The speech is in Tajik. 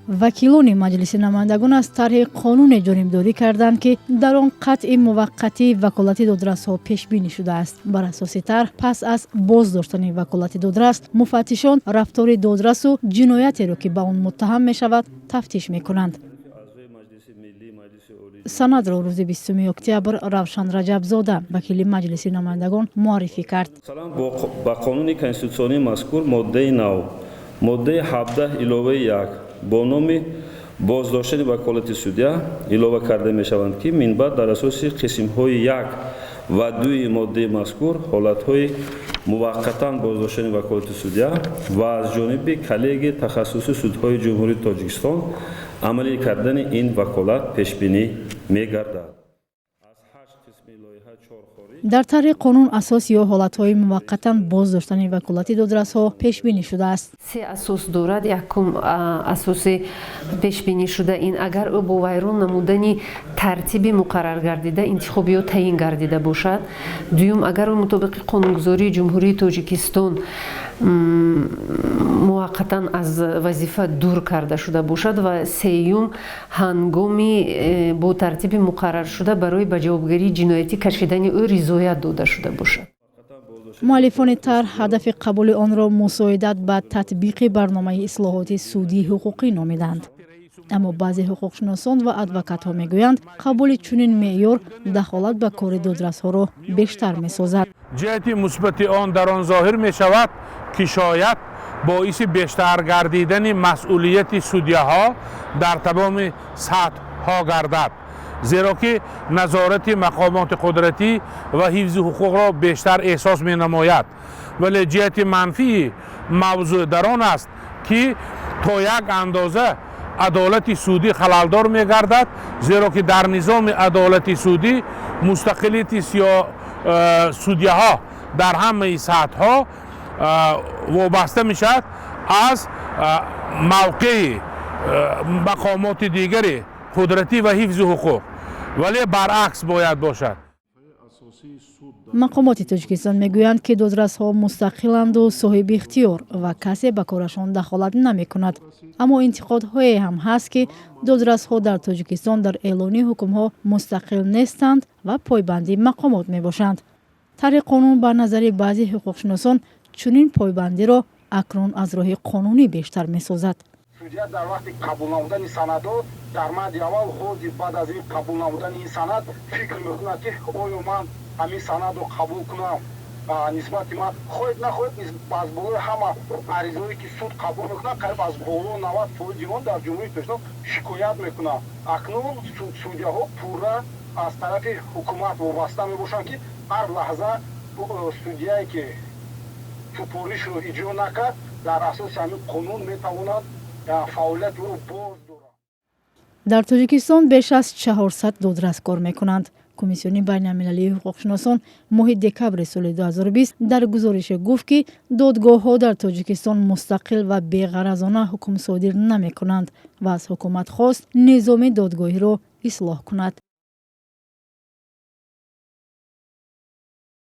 Вакилони Маҷлиси намояндагон аз тарҳи қонуне ҷонибдорӣ карданд, ки дар он қатъи муваққатии ваколати додрасҳо пешбинӣ шудааст. Бар асоси тарҳ, пас аз боздоштани ваколати додрас, муфаттишон рафтори додрасу ҷиноятеро, ки ба он муттаҳам мешавад, тафтиш мекунанд. Санадро рӯзи 20 октябр Равшан Раҷабзода, вакили Маҷлиси намояндагон, муаррифӣ кард. Масалан, ба қонуни конститутсионии мазкур моддаи нав, моддаи 17 иловаи 1 бо номи «Боздоштани ваколати судя» илова карда мешаванд, ки минбаъд дар асоси қисмҳои 1 ва 2-и моддаи мазкур ҳолатҳои муваққатан боздоштани ваколати судя ва аз ҷониби коллегияи тахассусии судҳои Ҷумҳурии Тоҷикистон амалӣ кардани ин ваколат пешбинӣ мегардад. Дар тарҳи қонун асос ё ҳолатҳои муваққатан боздоштани ваколати додрасҳо пешбинӣ шудааст. Се асос дорад. Якум асоси пешбинӣ шуда ин агар ӯ бо вайрон намудани тартиби муқаррар гардида интихоб ё таъин гардида бошад. Дуюм, агар ӯ мутобиқи қонунгузории Ҷумҳурии Тоҷикистон муваққатан аз вазифа дур карда шуда бошад ва сеюм, ҳангоми бо тартиби муқарраршуда барои ба ҷавобгарии ҷиноятӣ кашидани ӯ ризоят дода шуда бошад. Муаллифони тарҳ ҳадафи қабули онро мусоидат ба татбиқи барномаи ислоҳоти судии ҳуқуқӣ номиданд. Аммо баъзе ҳуқуқшиносон ва адвокатҳо мегӯянд, қабули чунин меъёр дахолат ба кори додрасҳоро бештар месозад. Ҷиҳати мусбати он дар он зоҳир мешавад, ки шояд боиси бештар гардидани масъулияти судяҳо дар тамоми сатҳҳо гардад, зеро ки назорати мақомоти қудратӣ ва ҳифзи ҳуқуқро бештар эҳсос менамояд. Вале ҷиҳати манфии мавзӯъ дар он аст, ки то як андоза адолати судӣ халалдор мегардад, зеро ки дар низоми адолати судӣ мустақилияти судяҳо дар ҳамаи сатҳҳо вобаста мешавад аз мавқеи мақомоти дигари қудратӣ ва ҳифзи ҳуқуқ, вале баръакс бояд бошад. Мақомоти Тоҷикистон мегӯянд, ки додрасҳо мустақиланду соҳиби ихтиёр ва касе ба корашон дахолат намекунад. Аммо интиқодҳое ҳам ҳаст, ки додрасҳо дар Тоҷикистон дар эълони ҳукмҳо мустақил нестанд ва пойбанди мақомот мебошанд. Тарҳи қонун, ба назари баъзе ҳуқуқшиносон, чунин пойбандиро акнун аз роҳи қонунӣ бештар месозад. Судя дар вақти қабул намудани санадҳо дар мадди аввал ҳозир баъд аз ин қабул намудани ин санад фикр мекунад, ки оё ман ҳамин санадро қабул кунам, нисбати ман, хоҳед нахоҳед, аз болои ҳама аризое, ки суд қабул мекунад, қариб аз боло 90 фоизи он дар Ҷумҳурии Тоҷикистон шикоят мекунад. Акнун судяҳо пурра аз тарафи ҳукумат вобаста мебошанд, ки ҳар лаҳза судяе, ки супоришро иҷро накард, дар асоси ҳамин қонун метавонад фаъолияти ӯро боз дорад. Дар Тоҷикистон беш аз 400 додрас кор мекунанд. Комиссиони байналмилалии ҳуқуқшиносон моҳи декабри соли 2020 дар гузорише гуфт, ки додгоҳҳо дар Тоҷикистон мустақил ва беғаразона ҳукм содир намекунанд ва аз ҳукумат хост, низоми додгоҳиро ислоҳ кунад.